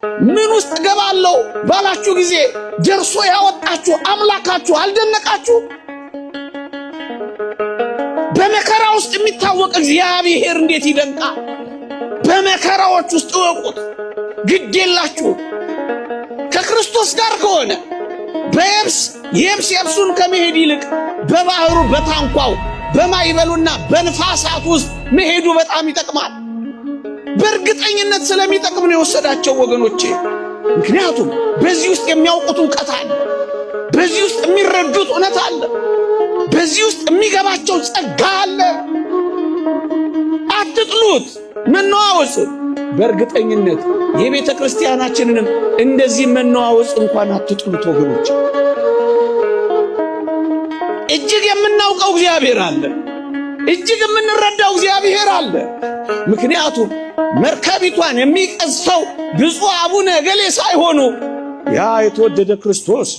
ምን ውስጥ ገባለሁ ባላችሁ ጊዜ ደርሶ ያወጣችሁ አምላካችሁ አልደነቃችሁ? በመከራ ውስጥ የሚታወቅ እግዚአብሔር እንዴት ይደንቃል! በመከራዎች ውስጥ እወቁት፣ ግድ የላችሁ። ከክርስቶስ ጋር ከሆነ በየብስ የብስ የብሱን ከመሄድ ይልቅ በባህሩ በታንኳው በማይበሉና በንፋሳት ውስጥ መሄዱ በጣም ይጠቅማል። በእርግጠኝነት ስለሚጠቅም ነው የወሰዳቸው ወገኖቼ። ምክንያቱም በዚህ ውስጥ የሚያውቁት እውቀት አለ። በዚህ ውስጥ የሚረዱት እውነት አለ። በዚህ ውስጥ የሚገባቸው ጸጋ አለ። አትጥሉት መነዋወጽ። በእርግጠኝነት የቤተ ክርስቲያናችንንም እንደዚህ መነዋወጽ እንኳን አትጥሉት ወገኖች። እጅግ የምናውቀው እግዚአብሔር አለ። እጅግ የምንረዳው እግዚአብሔር አለ። ምክንያቱም መርከቢቷን የሚቀዝፈው ብፁዕ አቡነ እገሌ ሳይሆኑ ያ የተወደደ ክርስቶስ።